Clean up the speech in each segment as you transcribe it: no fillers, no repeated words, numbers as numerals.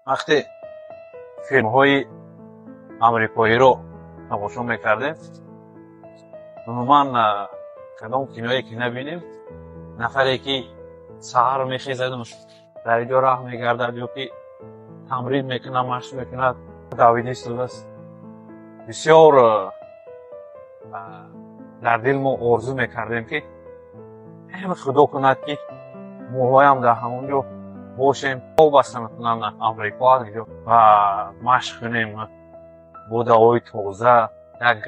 Вақте филмҳои амрикоиро тамошо мекардем, умуман кадом киное ки набинем, нафаре ки саҳар мехезаду дар ҷо раҳ мегардад ё ки тамрин мекунад, машқ мекунад, давида истодааст, бисёр дар дил мо орзу мекардем, ки Худо кунад, ки моҳоям дар ҳамон ҷо бошем, вобаста масалан Амрико аст ҷо, ва машқ кунем бо давои тоза, як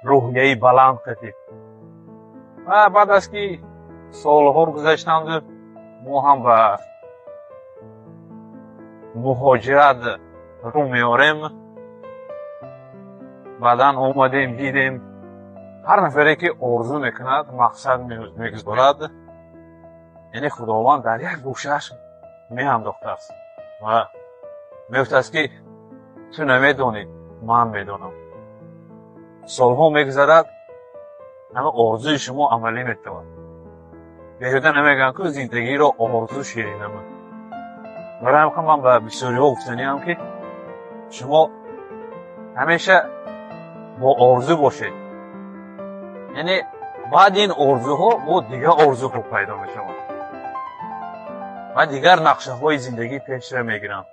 рӯҳияи баланд қатиб. Ва баъд аз ки солҳо гузаштанд, мо ҳам ба муҳоҷират рӯ меорем. Баъдан омадем, дидем, ҳар нафаре ки орзу мекунад, мақсад мегузорад, яъне Худованд дар як гӯшааш меандохтааст ва мегуфтааст, ки ту намедонӣ, ман медонам. Солҳо мегузарад, ҳама орзуи шумо амалӣ мешавад. Беҳуда намегӯянд, ку зиндагиро орзу ширинама. Барои ҳам ман ба бисёриҳо гуфтаниам, ки шумо ҳамеша бо орзу бошед, яъне баъди ин орзуҳо бо дигар орзуҳо пайдо мешаванд ва дигар нақшаҳои зиндагӣ пешра мегиранд.